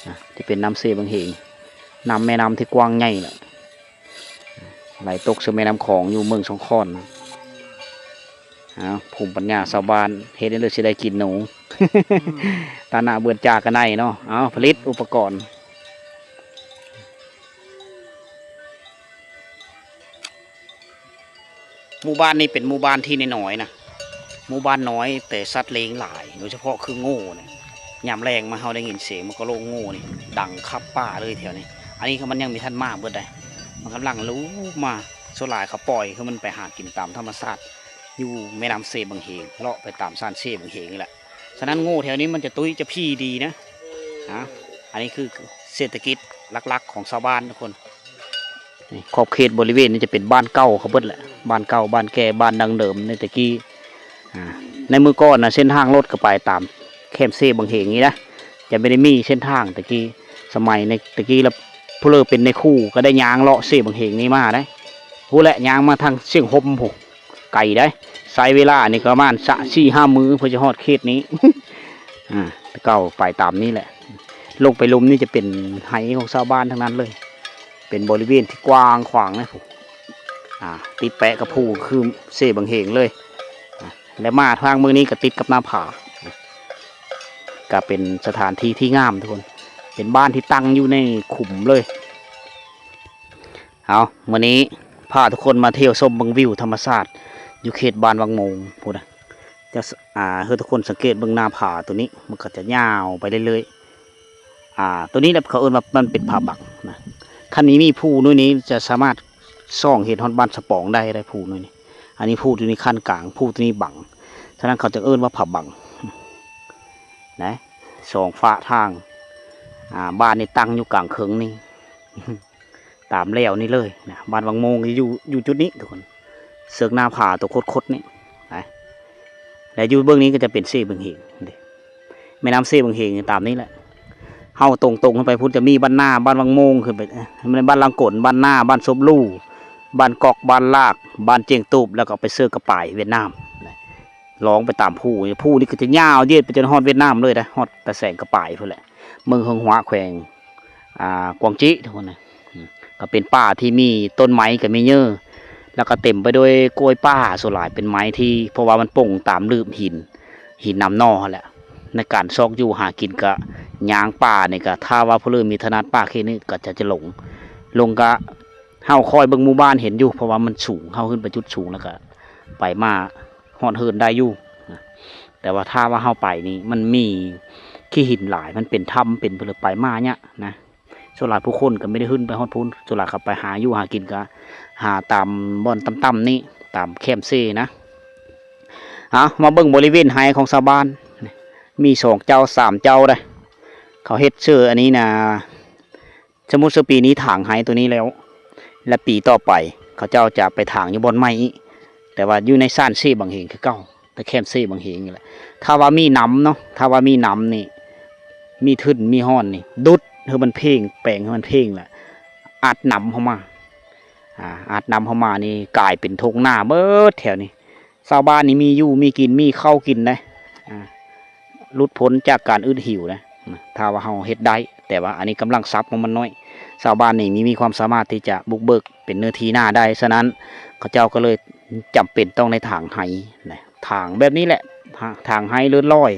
ອາ ທີ່ເປັນນ້ຳເຊບັ້ງເຫງ ນ້ຳແມ່ນ້ຳທີ່ກວ້າງໃຫຍ່ແຫຼະ. ໄຫຼຕົກສູ່ແມ່ນ້ຳຂອງຢູ່ເມືອງສອງຄອນ. ເອົາ ພູມປັນຍາຊາວບ້ານ ເຮັດໃຫ້ເລີຍຊິໄດ້ກິນໜູ. ອືມ ຖານະເບືອນຈາກະໄນເນາະ. ເອົາ ຜະລິດອຸປະກອນ. ໝູ່ບ້ານນີ້ເປັນໝູ່ບ້ານທີ່ນ້ອຍໆນະ, ໝູ່ບ້ານນ້ອຍແຕ່ສັດເລ້ງຫຼາຍ ໂດຍສະເພາະຄືໂງ່ນີ້. ຍາມແລງມາເຮົາໄດ້ຍິນສຽງໝາກກະໂລງໂງ່ນີ້ດັງຄັບປ່າເລີຍແຖວນີ້. ອັນນີ້ກໍມັນຍັງມີທັນມາເບິດໃດ໋ ມັນກຳລັງລຸມາ. ສ່ວນຫຼາຍເຂົາປ່ອຍຄືມັນໄປຫາກິນຕາມທຳມະຊາດ ຢູ່ແມ່ນ້ຳເຊບັງເຮງ ເລາະໄປຕາມຊານເຊບັງເຮງນີ້ແຫຼະ. ສະນັ້ນໂງ່ແຖວນີ້ມັນຈະຕຸ້ຍຈະຜີດີນະ. ອາ ອັນນີ້ຄືເສດຖະກິດຫຼັກໆຂອງຊາວບ້ານທຸກຄົນ. ນີ້ຂອບເຂດບໍລິເວນນີ້ຈະເປັນບ້ານເກົ່າເຂົາເບິດແຫຼະ, ບ້ານເກົ່າ ບ້ານແກ່ ບ້ານດັ້ງເດີມໃນແຕ່ກີ້. ອາ ໃນມື້ກ່ອນນະ ເສັ້ນທາງລົດກໍໄປຕາມແຄມເຊບັງເຮງນີ້ນະ, ຈະບໍ່ໄດ້ມີເສັ້ນທາງແຕ່ກີ້. ສະໄໝໃນແຕ່ກີ້ລະ ຜູ້ເລີເປັນນາຍຄູກໍໄດ້ຍ່າງເລາະເຊບັງເຮງນີ້ມາໄດ໋. ພຸ້ນແຫຼະ ຍ່າງມາທາງຊຽງຫົມພຸ້ນ ໄກໄດ໋, ໃຊ້ເວລານີ້ກໍປະມານສະ ສີ່ຫ້າມື້ເພື່ອຈະຮອດເຂດນີ້. ອາ ແຕ່ເກົ່າໄປຕາມນີ້ແຫຼະ, ລົງໄປລຸ່ມນີ້ຈະເປັນໄຮ່ຂອງຊາວບ້ານທັງນັ້ນເລີຍ, ເປັນບໍລິເວນທີ່ກວ້າງຂວາງນະ. ອາ ຕິດແປະກັບພູຄືເຊບັງເຮງເລີຍ. ອາ ແລະ ມາທາງເມືອງນີ້ກໍຕິດກັບໜ້າຜາ, ກໍເປັນສະຖານທີ່ທີ່ງາມທຸກຄົນ, ເປັນບ້ານທີ່ຕັ້ງຢູ່ໃນຂຸມເລີຍ. ເອົາ ມື້ນີ້ພາທຸກຄົນມາທ່ຽວຊົມເບິ່ງວິວທຳມະຊາດຢູ່ເຂດບ້ານວັງໂມງພຸ້ນນະ. ຈະ ອາ ໃຫ້ທຸກຄົນສັງເກດເບິ່ງໜ້າຜາໂຕນີ້ ມັນກໍຈະຍາວໄປເລື້ອຍໆ. ອາ ໂຕນີ້ແຫຼະເຂົາເອີ້ນວ່າມັນເປັນຜາບັງນະ. ຄັນມີ ມີພູໜ່ວຍນີ້ຈະສາມາດສ່ອງເຫັນຮອດບ້ານສະປອງໄດ້ ໄດ້ພູໜ່ວຍນີ້. ອັນນີ້ພູໂຕນີ້ຂັ້ນກາງ, ພູໂຕນີ້ບັງ, ສະນັ້ນເຂົາຈຶ່ງເອີ້ນວ່າຜາບັງນະ. ສອງຝາທາງ ອາ ບ້ານນີ້ຕັ້ງຢູ່ກາງເຄິ່ງນີ້. ຕາມແລວນີ້ເລີຍນະ, ບ້ານວັງໂມງຢູ່ ຢູ່ຈຸດນີ້ທຸກຄົນ, ເຊິ່ງໜ້າຜາຕົວຄົດໆນີ້ນະ. ແລະ ຢູ່ເບື້ອງນີ້ກໍຈະເປັນເຊບັງເຮງເດ້, ແມ່ນ້ຳເຊບັງເຮງຕາມນີ້ແຫຼະ. ເຮົາຕົງໆຂຶ້ນໄປພຸ້ນ ຈະມີບ້ານນາ, ບ້ານວັງໂມງ, ຂຶ້ນໄປ ເອີ ບ້ານລັງກົນ, ບ້ານນາ, ບ້ານສົບຫຼູ, ບ້ານກອກ, ບ້ານລາກ, ບ້ານຈຽງຕູບ, ແລ້ວກໍໄປເຊີກະປາຍຫວຽດນາມນະ. ລອງໄປຕາມພູ, ພູນີ້ກໍຈະຍາວເຢັດໄປຈົນຮອດຫວຽດນາມເລີຍນະ, ຮອດຕາແສງກະປາຍພຸ້ນແຫຼະ, ເມືອງເຮືອງຮວາ ແຂວງ ອ່າ ກວາງຈີ້ທຸກຄົນນະ. ອືມ ກໍເປັນປ່າທີ່ມີຕົ້ນໄມ້ກໍມີເຍີະ ແລ້ວກໍເຕັມໄປດ້ວຍກ້ວຍປ່າ. ສ່ວນຫຼາຍເປັນໄມ້ທີ່ ເພາະວ່າມັນປົ່ງຕາມລືບຫີນ ຫີນນ້ຳໜໍ່ຫັ້ນແຫຼະ. ໃນການຊອກຢູ່ຫາກິນກະຍ່າງປ່ານີ້ກະ ຖ້າວ່າຜູ້ເລີມີຖະໜັດປ່າເຂດນີ້ກະຈະ ຈະຫຼົງ ຫຼົງກະ ເຮົາຄອຍເບິ່ງໝູ່ບ້ານເຫັນຢູ່ ເພາະວ່າມັນສູງ ເຮົາຂຶ້ນໄປຈຸດສູງແລ້ວກະໄປມາຮອດເຮືອນໄດ້ຢູ່ນະ. ແຕ່ວ່າຖ້າວ່າເຮົາໄປນີ້ ມັນມີຂີ້ຫີນຫຼາຍ ມັນເປັນຖ້ຳ ເປັນ ເພິ່ນເລີຍໄປມາຍາກນະ. ສ່ວນຫຼາຍຜູ້ຄົນກໍບໍ່ໄດ້ຂຶ້ນໄປຮອດພຸ້ນ, ສ່ວນຫຼາຍເຂົາໄປຫາຢູ່ຫາກິນ ກໍຫາຕາມບ່ອນຕ່ຳໆນີ້ ຕາມແຄມເຊນະ. ເອົາ ມາເບິ່ງບໍລິເວນໄຮ່ຂອງຊາວບ້ານ, ມີສອງເຈົ້າສາມເຈົ້າໄດ໋ ເຂົາເຮັດເຊື່ອອັນນີ້ນະ. ສົມມຸດວ່າປີນີ້ຖາງໄຮ່ຕົວນີ້ແລ້ວ ແລະ ປີຕໍ່ໄປເຂົາເຈົ້າຈະໄປຖາງຢູ່ບ່ອນໃໝ່ອີກ, ແຕ່ວ່າຢູ່ໃນຊານເຊບັງເຮງຄືເກົ່າ, ແຕ່ແຄມເຊບັງເຮງນີ້ແຫຼະ. ຖ້າວ່າມີນ້ຳເນາະ, ຖ້າວ່າມີນ້ຳນີ້ ມີທຶນມີຮ່ອນນີ້ ດຸດໃຫ້ມັນເພງ, ແປງໃຫ້ມັນເພງ ແລ້ວອັດນ້ຳເຂົ້າມາ, ອາ ອັດນ້ຳເຂົ້າມານີ້ກາຍເປັນທົ່ງນາເບິດແຖວນີ້. ຊາວບ້ານນີ້ມີຢູ່ມີກິນ ມີເຂົ້າກິນເດ້ ອາ ຫຼຸດພົ້ນຈາກການອຶດຫິວເດ້ ຖ້າວ່າເຮົາເຮັດໄດ້. ແຕ່ວ່າອັນນີ້ກຳລັງຊັບຂອງມັນໜ້ອຍ, ຊາວບ້ານນີ້ມີ ມີຄວາມສາມາດທີ່ຈະບຸກເບີກເປັນເນື້ອທີ່ນາໄດ້, ສະນັ້ນເຂົາເຈົ້າກໍເລີຍຈຳເປັນຕ້ອງໄດ້ຖາງໄຮ່ນະ, ຖາງແບບນີ້ແຫຼະ ຖາງໄຮ່ເລີດລອຍ.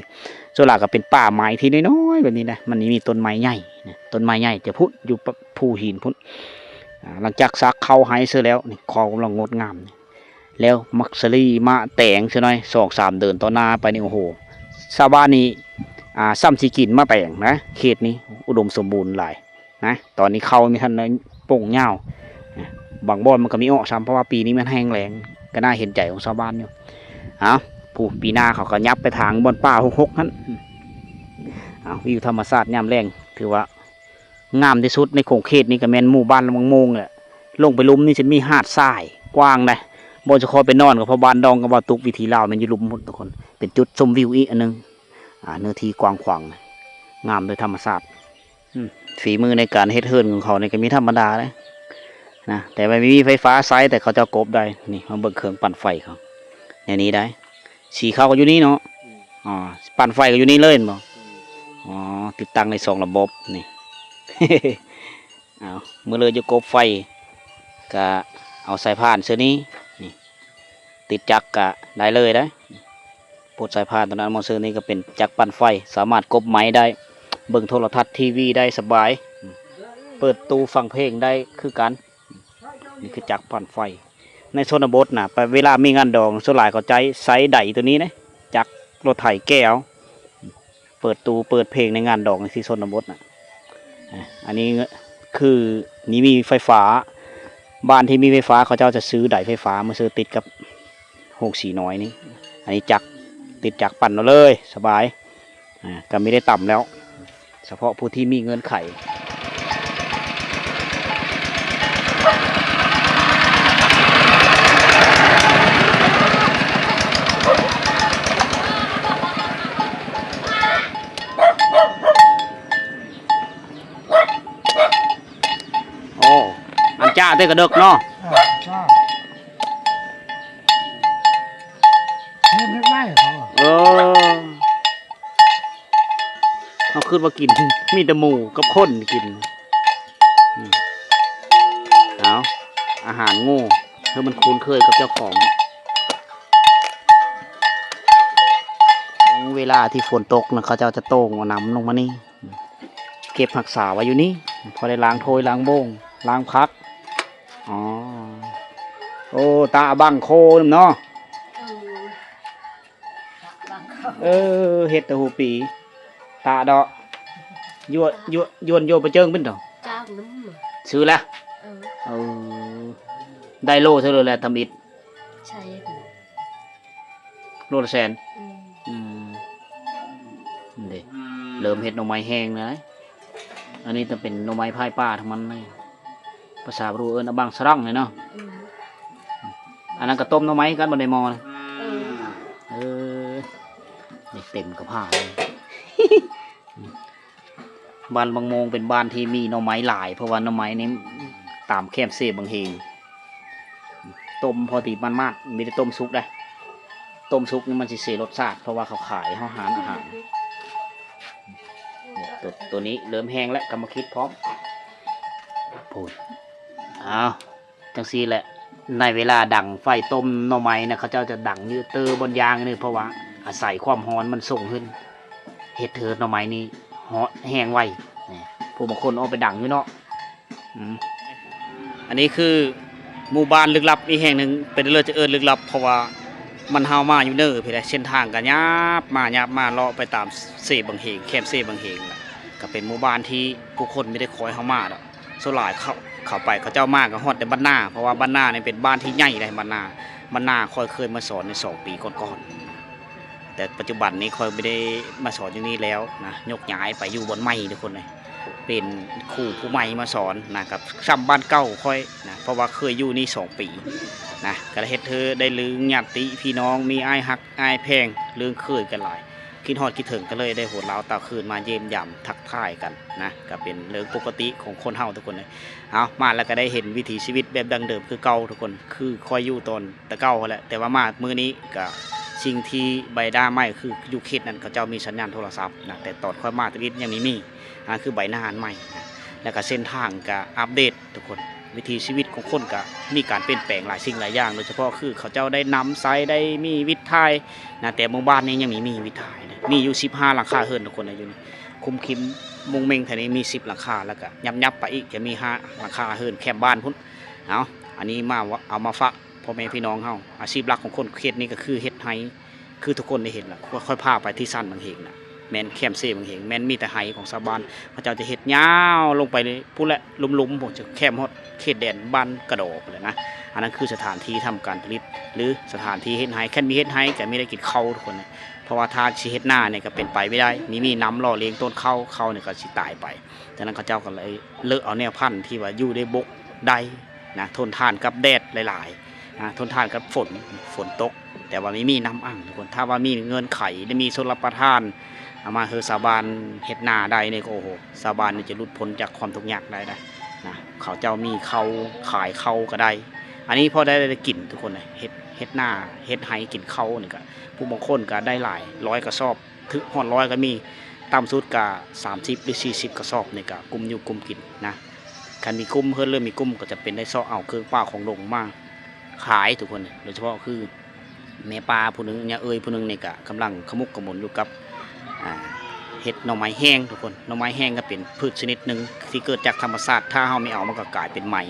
ສ່ວນຫຼາຍກໍເປັນປ່າໄມ້ທີ່ນ້ອຍໆແບບນີ້ນະ, ມັນມີຕົ້ນໄມ້ໃຫຍ່ນະ, ຕົ້ນໄມ້ໃຫຍ່ຈະພຸ້ນ ຢູ່ພູຫີນພຸ້ນ. ອາ ຫຼັງຈາກສັກເຂົ້າໄຮ່ເສີຍແລ້ວ ນີ້ ເຂົ້າກຳລັງງົດງາມ. ແລ້ວໝາກສາລີ ໝາກແຕງຊະໜ້ອຍ ສອງສາມເດືອນຕໍ່ໜ້າໄປນີ້ ໂອ້ໂຫ ຊາວບ້ານນີ້ ອ່າ ສ່ຳຊິກິນໝາກແຕງນະ. ເຂດນີ້ອຸດົມສົມບູນຫຼາຍນະ, ຕອນນີ້ເຂົ້າມີທັນໄດ້ປົ່ງຍາວນະ, ບາງບ່ອນມັນກໍມີເອາະຊ້ຳ ເພາະວ່າປີນີ້ມັນແຫ້ງແລ້ງ, ກໍໜ້າເຫັນໃຈຂອງຊາວບ້ານຢູ່. ເອົາ ຜູ້ປີໜ້າເຂົາກໍຫຍັບໄປທາງບ່ອນປ່າຫົກຫົກຫັ້ນ. ເອົາ ວິວທຳມະຊາດຍາມແລງ ຖືວ່າ ງາມທີ່ສຸດໃນຂົງເຂດນີ້ກໍແມ່ນໝູ່ບ້ານວັງໂມງແຫຼະ. ລົງໄປລຸ່ມນີ້ຈະມີຫາດຊາຍກວ້າງໃດ໋, ບ່ອນຈະຄ່ອຍໄປນອນກໍເພາະບ້ານດອງກັບວ່າຕຸກ ວິຖີລາວແມ່ນຢູ່ລຸ່ມພຸ້ນທຸກຄົນ, ເປັນຈຸດຊົມວິວອີກອັນໜຶ່ງ. ອາ ເນື້ອທີ່ກວ້າງຂວາງ ງາມໂດຍທຳມະຊາດ. ອືມ ຝີມືໃນການເຮັດເຮືອນຂອງເຂົານີ້ກໍມີທຳມະດາເດ້ນະ, ແຕ່ວ່າມີໄຟຟ້າໃຊ້ ແຕ່ເຂົາເຈົ້າກົບໄດ້. ນີ້ ມາເບິ່ງເຄື່ອງປັ່ນໄຟເຂົາ ແນວນີ້ໄດ໋. ສີເຂົ້າກໍຢູ່ນີ້ເນາະ. ອືມ ອໍ ປັ່ນໄຟກໍຢູ່ນີ້ເລີຍແມ່ນບໍ່? ອືມ ອໍ ຕິດຕັ້ງໄດ້ສອງລະບົບນີ້. ເອົາ ມື້ເລີຢູ່ກົບໄຟ ກະ ເອົາສາຍພານເຊິ່ງນີ້ ນີ້ ຕິດຈັກກະໄດ້ເລີຍເດ້. ປົດສາຍພານຕົວນັ້ນມາເຊິ່ງນີ້ ກະເປັນຈັກປັ່ນໄຟ ສາມາດກົບໄມໄດ້ ເບິ່ງໂທລະທັດທີວີໄດ້ສະບາຍ ເປີດຕູ້ຟັງເພງໄດ້ຄືກັນ. ນີ້ຄືຈັກປັ່ນໄຟ ໃນຊົນນະບົດນະ ໄປເວລາມີງານດອງ ສ່ວນຫຼາຍເຂົາໃຊ້ ໃຊ້ໄດຕົວນີ້ເດ້ ຈັກລົດໄຖແກ່ເອົາ ເປີດຕູ້ເປີດເພງໃນງານດອງທີ່ຊົນນະບົດນະ. ອາ ອັນນີ້ຄືນີ້ມີໄຟຟ້າ ບ້ານທີ່ມີໄຟຟ້າ ເຂົາເຈົ້າຈະຊື້ໄດໄຟຟ້າມາເຊິ່ງຕິດກັບໂຮງສີນ້ອຍນີ້. ອັນນີ້ຈັກ ຕິດຈັກປັ່ນເອົາເລີຍ ສະບາຍ. ອາ ກະມີໄດ້ຕຳແລ້ວ ສະເພາະຜູ້ທີ່ມີເງື່ອນໄຂ. ໂອ້ ອັນຈ້າແຕ່ກະເດິກເນາະ. ເອີ ຈ້າ ເຮັດໄດ້ເຂົາ ເອີ ເຮົາຄິດວ່າກິນ ມີແຕ່ໝູກັບຄົນກິນ. ອືມ ເອົາ ອາຫານງູ ເພື່ອມັນຄຸ້ນເຄີຍກັບເຈົ້າຂອງ. ເວລາທີ່ຝົນຕົກນະ ເຂົາເຈົ້າຈະໂຕ່ງເອົານ້ຳລົງມານີ້ ເກັບຮັກສາໄວ້ຢູ່ນີ້ ພໍໄດ້ລ້າງຖ້ວຍລ້າງໂບງ ລ້າງຜັກ. ອໍ ໂອ້ ຕາບັງໂຄນຳເນາະ. ເອີ ຕາບັງໂຄ ເອີ ເຮັດແຕ່ຫູປີ ຕາເດາະ ຢວນ ຢວນ ຢວນໂຍປະເຈິງເປັນດອກ ຈ້າງນຳ ຊື້ແລ້ວ. ເອີ ເອີ ໄດ້ໂລເທົ່າໃດແລ້ວທຳອິດ? ໃຊ່ ໂລລະແສນ. ອືມ ອືມ ນີ້ເດ້ ເລີ່ມເຮັດໜໍ່ໄມ້ແຫ້ງແລ້ວ. ອັນນີ້ຕ້ອງເປັນໜໍ່ໄມ້ພາຍປ່າທັງມັນເລີຍ ພາສາບຣູເອີ້ນອະບັງສະລັງເລີຍເນາະ. ອືມ ອັນນັ້ນກະຕົ້ມໜໍ່ໄມ້ຄືກັນບໍ່ ໃນໝໍ້ນະ. ເອີ ເອີ ນີ້ເຕັມກະພາເລີຍ. ບ້ານບັງໂມງເປັນບ້ານທີ່ມີໜໍ່ໄມ້ຫຼາຍ ເພາະວ່າໜໍ່ໄມ້ນີ້ຕາມແຄມເຊບັງເຮງ ຕົ້ມພໍດີມາດໆ ມີແຕ່ຕົ້ມສຸກເດ້. ຕົ້ມສຸກນີ້ມັນຊິເສລົດຊາດ ເພາະວ່າເຂົາຂາຍເຮົາຮ້ານອາຫານ. ໂຕ ໂຕນີ້ເລີ່ມແຫ້ງແລ້ວ ກຳມະຄິດພ້ອມ ພຸ້ນ ອ້າວ. ຈັ່ງຊີ້ແຫຼະ ໃນເວລາດັງໄຟຕົ້ມໜໍ່ໄມ້ນະ ເຂົາເຈົ້າຈະດັງຢູ່ເຕີບ່ອນຢ່າງໜຶ່ງ ເພາະວ່າອາໄສຄວາມຮ້ອນມັນສົ່ງຂຶ້ນ ເຮັດໃຫ້ໜໍ່ໄມ້ນີ້ຮ້ອນແຫ້ງໄວ. ນີ້ ຜູ້ບາງຄົນອອກໄປດັງຢູ່ເນາະ. ອືມ ອັນນີ້ຄືໝູ່ບ້ານລຶກລັບອີກແຫ່ງໜຶ່ງ ເປັນເລີດຈະເອີ້ນລຶກລັບ ເພາະວ່າມັນ ເຮົາມາຢູ່ເນີພີ້ແຫຼະ ເສັ້ນທາງກະຫຍາບມາຫຍາບມາ ເລາະໄປຕາມເຊບັງເຮງ ແຄມເຊບັງເຮງ ກະເປັນໝູ່ບ້ານທີ່ຜູ້ຄົນມີແຕ່ຄອຍເຮົາມາດອກ. ສ່ວນຫຼາຍເຂົາ ເຂົ້າໄປ ເຂົາເຈົ້າມາກະຮອດແຕ່ບ້ານນາ ເພາະວ່າບ້ານນານີ້ເປັນບ້ານທີ່ໃຫຍ່ເດ້. ບ້ານນາ ບ້ານນາຂ້ອຍເຄີຍມາສອນໃນສອງປີກ່ອນໆ ແຕ່ປັດຈຸບັນນີ້ຂ້ອຍບໍ່ໄດ້ມາສອນຢູ່ນີ້ແລ້ວນະ ຍົກຍ້າຍໄປຢູ່ບ່ອນໃໝ່ທຸກຄົນເອີຍ. ເປັນຄູຜູ້ໃໝ່ມາສອນນະ ກະຊ່ຳບ້ານເກົ່າຂ້ອຍນະ ເພາະວ່າເຄີຍຢູ່ນີ້ສອງປີນະ ກະເຮັດໃຫ້ໄດ້ລຶ້ງຍາດຕິພີ່ນ້ອງ ມີອ້າຍຮັກອ້າຍແພງ ລຶ້ງເຄີຍກັນຫຼາຍ. ຄິດຮອດຄິດເຖິງ ກະເລີຍໄດ້ຫົວລາວຕາວຄືນມາຢ້ຽມຢາມທັກທາຍກັນນະ ກະເປັນເລື່ອງປົກກະຕິຂອງຄົນເຮົາທຸກຄົນເອີຍ. ເອົາ ມາແລ້ວກະໄດ້ເຫັນວິຖີຊີວິດແບບດັ້ງເດີມຄືເກົ່າທຸກຄົນ ຄືຂ້ອຍຢູ່ຕອນແຕ່ເກົ່າຫັ້ນແຫຼະ ແຕ່ວ່າມາມື້ນີ້ກະ ສິ່ງທີ່ໃບໜ້າໃໝ່ຄືຢູ່ເຂດນັ້ນ ເຂົາເຈົ້າມີສັນຍານໂທລະສັບນະ ແຕ່ຕອນຂ້ອຍມາແຕ່ກີ້ຍັງບໍ່ມີ ອັນນັ້ນຄືໃບໜ້າອັນໃໝ່ນະ ແລ້ວກະເສັ້ນທາງກະອັບເດດ ທຸກຄົນ ວິຖີຊີວິດຂອງຄົນກະມີການປ່ຽນແປງຫຼາຍສິ່ງຫຼາຍຢ່າງ ໂດຍສະເພາະຄືເຂົາເຈົ້າໄດ້ນຳໃຊ້ ໄດ້ມີວິດຖ່າຍນະ ແຕ່ໝູ່ບ້ານນີ້ຍັງມີ ມີວິດຖ່າຍນະ ມີຢູ່ສິບຫ້າຫຼັງຄາເຮືອນທຸກຄົນນະ ຢູ່ນີ້ ຄຸ້ມຄິມມຸ້ງເມັ່ງແຖວນີ້ມີສິບຫຼັງຄາ ແລ້ວກະຫຍັບໆໄປອີກຈະມີຫ້າຫຼັງຄາເຮືອນແຄມບ້ານພຸ້ນ. ເອົາ ອັນນີ້ມາ ເອົາມາຝາກພໍ່ແມ່ພີ່ນ້ອງເຮົາ ອາຊີບຫຼັກຂອງຄົນເຂດນີ້ກະຄືເຮັດໄຮ່ ຄືທຸກຄົນໄດ້ເຫັນລະ ຂ້ອຍພາໄປທີ່ຊານບັງເຮງນະ ແມ່ນແຄມເຊບັງເຮງ ແມ່ນມີແຕ່ໄຮ່ຂອງຊາວບ້ານ ເຂົາເຈົ້າຈະເຮັດຍາວລົງໄປພຸ້ນແຫຼະ ລຸ່ມໆ ພຸ້ນ ຈະແຄມຮອດເຂດແດນບ້ານກະດໍພຸ້ນແຫຼະນະ. ອັນນັ້ນຄືສະຖານທີ່ທຳການຜະລິດ ຫຼື ສະຖານທີ່ເຮັດໄຮ່ ຄັນມີເຮັດໄຮ່ກະມີໄດ້ກິນເຂົ້າທຸກຄົນນະ ເພາະວ່າຖ້າຊິເຮັດນານີ້ກະເປັນໄປບໍ່ໄດ້ ມີມີນ້ຳຫຼໍ່ລ້ຽງຕົ້ນເຂົ້າ ເຂົ້ານີ້ກະຊິຕາຍໄປ. ຈາກນັ້ນເຂົາເຈົ້າກະເລີຍເລືອກເອົາແນວພັນທີ່ວ່າຢູ່ໄດ້ບົກໄດ້ນະ ທົນທານກັບແດດຫຼາຍໆ ນະ ທົນທານກັບຝົນ ຝົນຕົກ ແຕ່ວ່າມີ ມີນ້ຳອັ່ງທຸກຄົນ. ຖ້າວ່າມີເງື່ອນໄຂ ໄດ້ມີຊົນລະປະທານ ເອົາມາໃຫ້ຊາວບ້ານເຮັດນາໄດ້ນີ້ກະ ໂອ້ໂຫ ຊາວບ້ານນີ້ຈະຫຼຸດພົ້ນຈາກຄວາມທຸກຍາກໄດ້ນະ ເຂົາເຈົ້າມີເຂົ້າ ຂາຍເຂົ້າກະໄດ້ ອັນນີ້ພໍໄດ້ ໄດ້ກິນທຸກຄົນເອີຍ ເຮັດ ເຮັດນາ ເຮັດໄຮ່ກິນເຂົ້ານີ້ກະ ຜູ້ບາງຄົນກະໄດ້ຫຼາຍ ຮ້ອຍກະສອບ ເຖິງຮອດຮ້ອຍກະມີ ຕ່ຳສຸດກະສາມສິບ ຫຼື ສີ່ສິບກະສອບນີ້ກະກຸ້ມຢູ່ກຸ້ມກິນນະ. ຄັນມີກຸ່ມ ເຮືອນເລີ່ມມີກຸ່ມ ກໍຈຳເປັນໄດ້ເຊາະເອົາເຄື່ອງປ່າຂອງດົງມາຂາຍທຸກຄົນ. ໂດຍສະເພາະຄືແມ່ປ້າຜູ້ໜຶ່ງ ຍາເອີຍຜູ້ໜຶ່ງນີ້ກະກຳລັງຂະໝຸກຂະໝຸນຢູ່ກັບ ອ່າ ເຮັດໜໍ່ໄມ້ແຫ້ງທຸກຄົນ. ໜໍ່ໄມ້ແຫ້ງກໍເປັນພືດຊະນິດໜຶ່ງທີ່ເກີດຈາກທຳມະຊາດ ຖ້າເຮົາບໍ່ເອົາມັນກໍກາຍເປັນໄມ້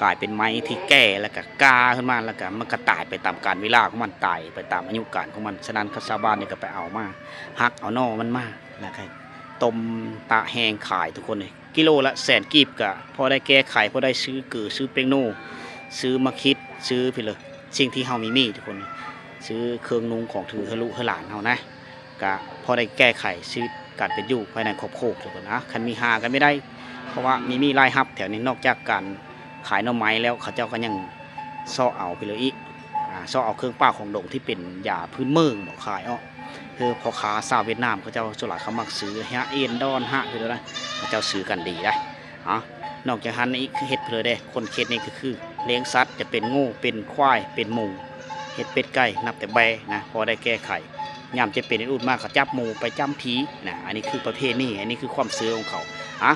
ກາຍເປັນໄມ້ທີ່ແກ່ ແລ້ວກໍກ່າຂຶ້ນມາ ແລ້ວກໍມັນກໍຕາຍໄປຕາມການເວລາຂອງມັນ ຕາຍໄປຕາມອາຍຸການຂອງມັນ. ສະນັ້ນ ຊາວບ້ານນີ້ກໍໄປເອົາມາ ຫັກເອົາໜໍ່ມັນມາ ແລ້ວກໍຕົ້ມຕາກແຫ້ງຂາຍທຸກຄົນເອີຍ. ກິໂລລະແສນກີບ ກະພໍໄດ້ແກ້ໄຂ ພໍໄດ້ຊື້ເກີ ຊື້ແປ້ງໂນ ຊື້ໝາກຂິດ ຊື້ພີ້ເລີຍ ສິ່ງທີ່ເຮົາມີມີທຸກຄົນ ຊື້ເຄື່ອງນຸ່ງຂອງຖືເຮືອລູກເຮືອຫຼານເຮົານະ ກະພໍໄດ້ແກ້ໄຂຊີວິດການເປັນຢູ່ພາຍໃນຄອບຄົວທຸກຄົນ. ອາ ຄັນມີຫາກັນໄປໄດ້ ເພາະວ່າມີມີລາຍຮັບແຖວນີ້ ນອກຈາກການຂາຍໜໍ່ໄມ້ແລ້ວ ເຂົາເຈົ້າກໍຍັງເຊາະເອົາພີ້ເລີຍອີກ ອາ ເຊາະເອົາເຄື່ອງປ່າຂອງດົງທີ່ເປັນຢາພື້ນເມືອງເນາະ ຂາຍອອກ. ຄືພໍ່ຄ້າຊາວຫວຽດນາມເຂົາເຈົ້າສ່ວນຫຼາຍເຂົາມັກຊື້ຫະ ເອັນດອນ ຫະ ຄືນັ້ນນະ ເຂົາເຈົ້າຊື້ກັນດີໄດ໋. ເອົາ ນອກຈາກຫັ້ນອີກ ເຮັດເພື່ອແດ່ ຄົນເຂດນີ້ກໍຄືລ້ຽງສັດ ຈະເປັນງົວ ເປັນຄວາຍ ເປັນໝູ ເຮັດເປັດໄກ່ ນັບແຕ່ແບ້ນະ ພໍໄດ້ແກ້ໄຂ. ຍາມເຈັບເປັນເຮັດອຸດມາກໍຈັບໝູໄປຈ້ຳຜີນະ. ອັນນີ້ຄືປະເພນີ ອັນນີ້ຄືຄວາມເຊື່ອຂອງເຂົາ. ອາ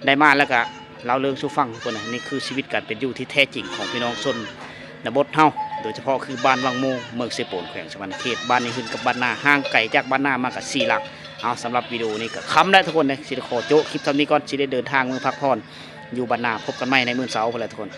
ໄດ້ມາແລ້ວກະເລົ່າເລື່ອງສູ່ຟັງທຸກຄົນນະ. ນີ້ຄືຊີວິດການເປັນຢູ່ທີ່ແທ້ຈິງຂອງພີ່ນ້ອງຊົນນະບົດເຮົາ ໂດຍສະເພາະຄືບ້ານວັງໂມງ ເມືອງເຊໂປນ ແຂວງສະຫວັນນະເຂດ. ບ້ານນີ້ຂຶ້ນກັບບ້ານນາ ຫ່າງໄກຈາກບ້ານນາມາກະສີ່ຫຼັກ. ເອົາ ສຳລັບວິດີໂອນີ້ກະຄ່ຳແລ້ວທຸກຄົນເດ້ ຊິໄດ້ຂໍໂຈະຄລິບສ່ຳນີ້ກ່ອນ ຊິໄດ້ເດີນທາງເມືອພັກຜ່ອນຢູ່ບ້ານນາ. ພົບກັນໃໝ່ໃນມື້ເສົາພຸ້ນແຫຼະທຸກຄົນ.